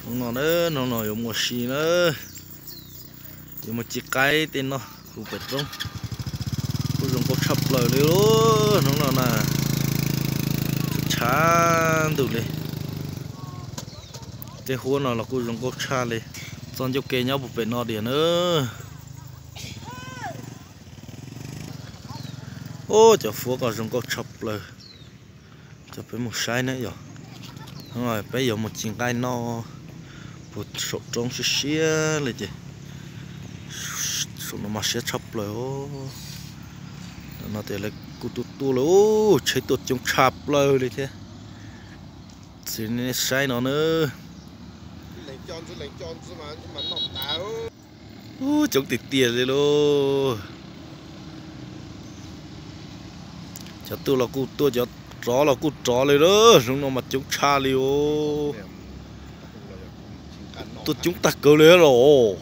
Hnub no na, hnub no yuav mus ua si na, yuav mus ci qaib tej no, kuv pem roob. Kuj zoo nkauj tshaj plaws li hnub no na, tshav ntuj li. Tej huab no los kuj zoo nkauj tshaj li. Txoj ncauj ke nyob puag pem no diam na. Ub, cov huab ko zoo nkauj tshaj plaws. Cov peb mus saib na yog, peb yuav mus ci nqaij noj puag saum roob siab siab li ces saum no mas siab tshaj plaws. No tias lawv kuj tuaj tuaj lawm, tsheb tuaj coob tshaj plaws li thiab. Txiv nej saib no na. Ub, coob tiag tiag li lauj. Cov tuaj los kuj tuaj, cov rov los kuj rov li lauj, hnub no mas coob tshaj li os. Tuaj coob tag kawg li los.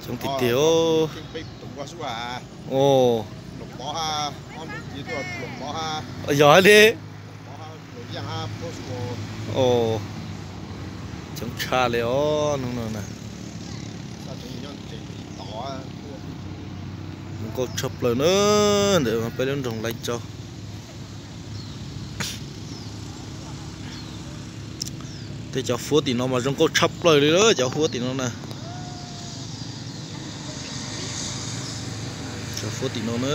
Coob tiag tiag. Yog li. Coob tshaj li os hnub no na. Zoo nkauj tshaj plaws na, ntawm peb lub nroog Lai Châu. Tej cov huab tim no mas zoo nkauj tshaj plaws li lawm, cov huab tim no na. Cov huab tim no na.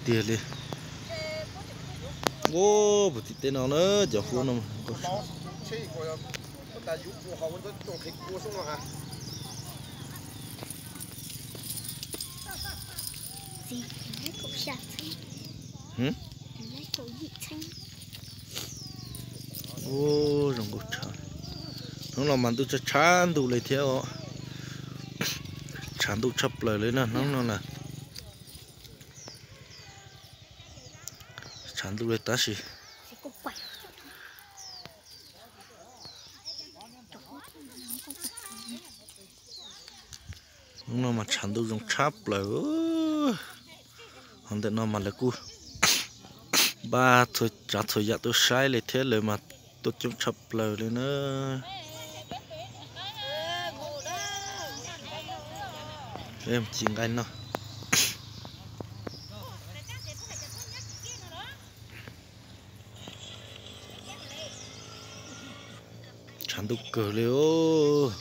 Tiag li. Ub, puag tim tej no na, cov huab no. Ub, zoo nkauj tshaj. Hnub no mas ntuj tshav tshav ntuj li thiab os. Tshav ntuj tshaj plaws li na hnub no na. Tshav ntuj li tab sis hnub no mas tshav ntuj zoo tshaj plaws. Ho ntawm no mas lawv kuj npaj txhua tsav txhua yam tuaj saib li thiab, lawv mas tuaj coob tshaj plaws li na. Peb mus ci nqaij noj. Tshav ntuj kawg li os.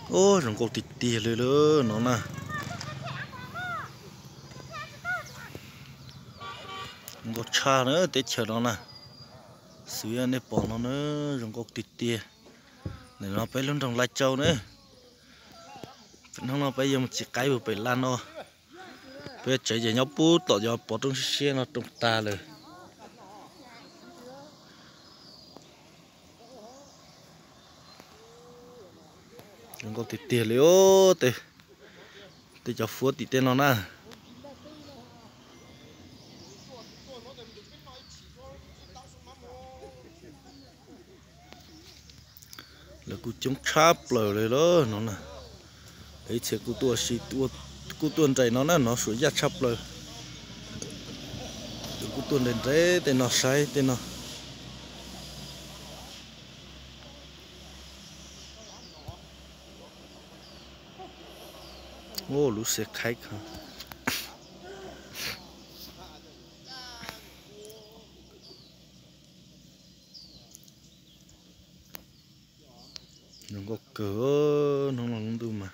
Ub, zoo nkauj tiag tiag li lawm no na. Zoo nkauj tshaj na teb chaws no na. Xws li nej pom no na, zoo nkauj tiag tiag. Ntawm no peb lub nroog Lai Châu na. Hnub no peb yuav mus ci qaib puag pem laj no. Peb tsev ces nyob puag tom cov pov roob siab siab no rooj tag lawm. Zoo nkauj tiag tiag li os, tej cov huab tim tej no na. Lawv kuj coob tshaj plaws li lawm no na. Ib txhia kuj tuaj si, kuj tuaj nres no na, hnov suas yaj tshaj plaws. Lawv kuj tuaj nres nres tej no saib tej no. Ub, lub xe khaib kawg. Zoo nkauj kawg, hnub no lub ntuj mas